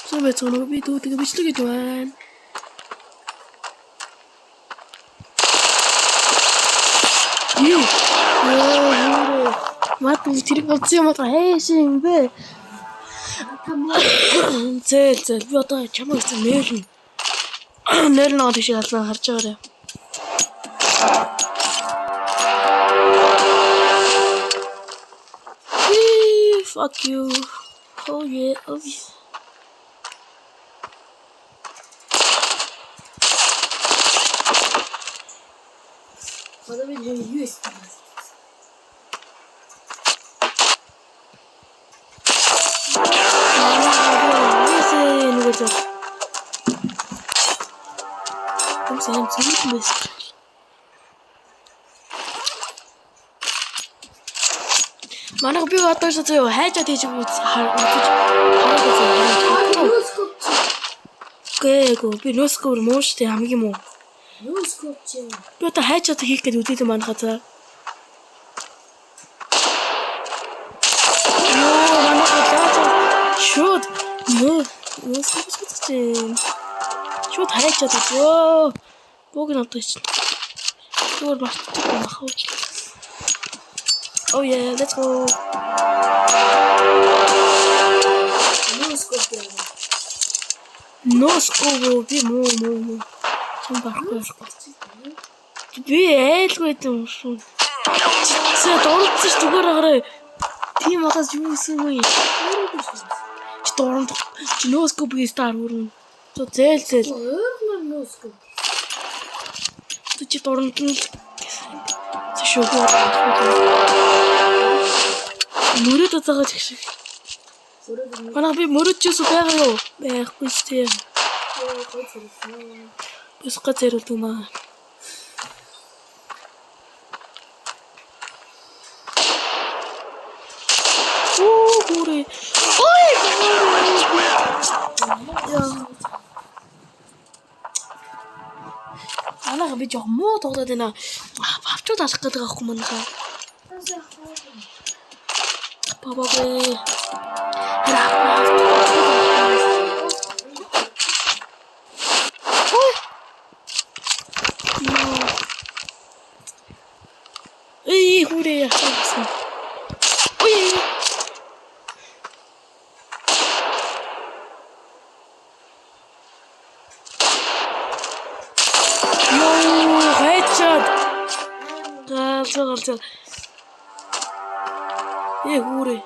Сайн байцгаана уу? Би дүүтэйгээ бичлэг хийж байна. Юу? Йоо, юу? Мат тэрэг болсон юм аа хайш юм бэ? Зээл зээл би одоо чамайг гэсэн нээлнэ. Нээлнэ гоо тийш алсан харж байгаарай. Hey, fuck you. Oh yeah, oh yeah. Одоо би юу хийсэн бэ? Нөгөө зөв. Хүмүүс аим цэвэр байсан. Манайх би одоо ч зөө хайжаад хийж үз хар үзэж хараад үзээ. No scope чи. Гээгүй би no scope муу штэ хамгийн муу. No scope чи. Би одоо хайжаад хийх гэж үзээд юм манайхаа за. Йоо манайхаа лааж шууд нөө no scope үзэж чинь. Шууд хайжаад үзөө. Бууг нь авдаг чинь. Зүгээр мартчих юм хаач. Oh yeah, let's go. No scope яа. No scope би муу муу муу. Чам барахгүй. Би айлгүй юм шүү. Зэ дурдсан ч зүгээр агараа. Тийм багаас юу гэсэн юм бэ? Чи дуранд чи no scope гэж стар хүрнэ. Зэ зээл зээл. Ойргоноор no scope. Чи дуранд нь л зэ шүүгөө. Мөрөд уцаагаа ч шиг. Өрөөд Манай би мөрөдчөөс байгаа юу? Байхгүй ч тийм. гой зэрэгсэн. Бусгаа зэрүүлдэг юм аа. Оо хүрээ. Ой! Яа. Манайха би жоох муу тоглоод байна. Авчууд алах гэдэг аахгүй манайха. Бабагүй. Ой! Эй, хүрээ яасан. Ой. Йоо, хайчаад. Галзуу галзуу. Ээ, хүрээ.